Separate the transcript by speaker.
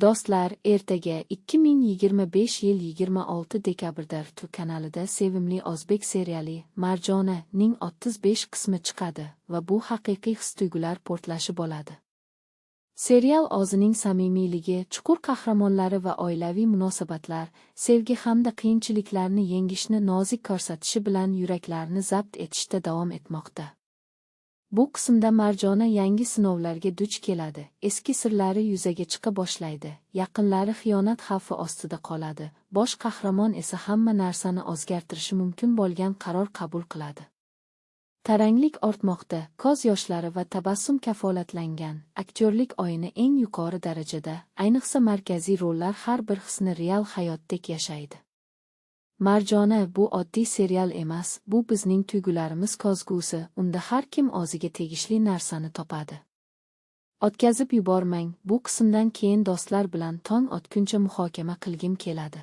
Speaker 1: Do'stlar, ertaga 2025 yil 26 dekabrda RTV kanalida sevimli o'zbek seriali Marjona ning 35 qismi chiqadi va bu haqiqiy his-tuyg'ular portlashi bo'ladi. Serial o'zining samimiyligi, chuqur qahramonlari va oilaviy munosabatlar, sevgi hamda qiyinchiliklarni yengishni nozik ko'rsatishi bilan yuraklarni zabt etishda davom etmoqda. Bu qismda Marjona yangi sinovlarga duch keladi, eski sirlari yuzaga chiqa boshlaydi, yaqinlari xiyonat xavfi ostida qoladi, bosh qahramon esa hamma narsani o'zgartirishi mumkin bo'lgan qaror qabul qiladi. Taranglik ortmoqda, ko'z yoshlari va tabassum kafolatlangan, aktyorlik o'yini eng yuqori darajada, ayniqsa markaziy rollar har bir hisni real hayotdek yashaydi. Marjona bu oddiy serial emas, bu bizning tuyg'ularimiz ko'zgusi, unda har kim o'ziga tegishli narsani topadi. O'tkazib yubormang, bu qismdan keyin do'stlar bilan tong otguncha muhokama qilgim keladi.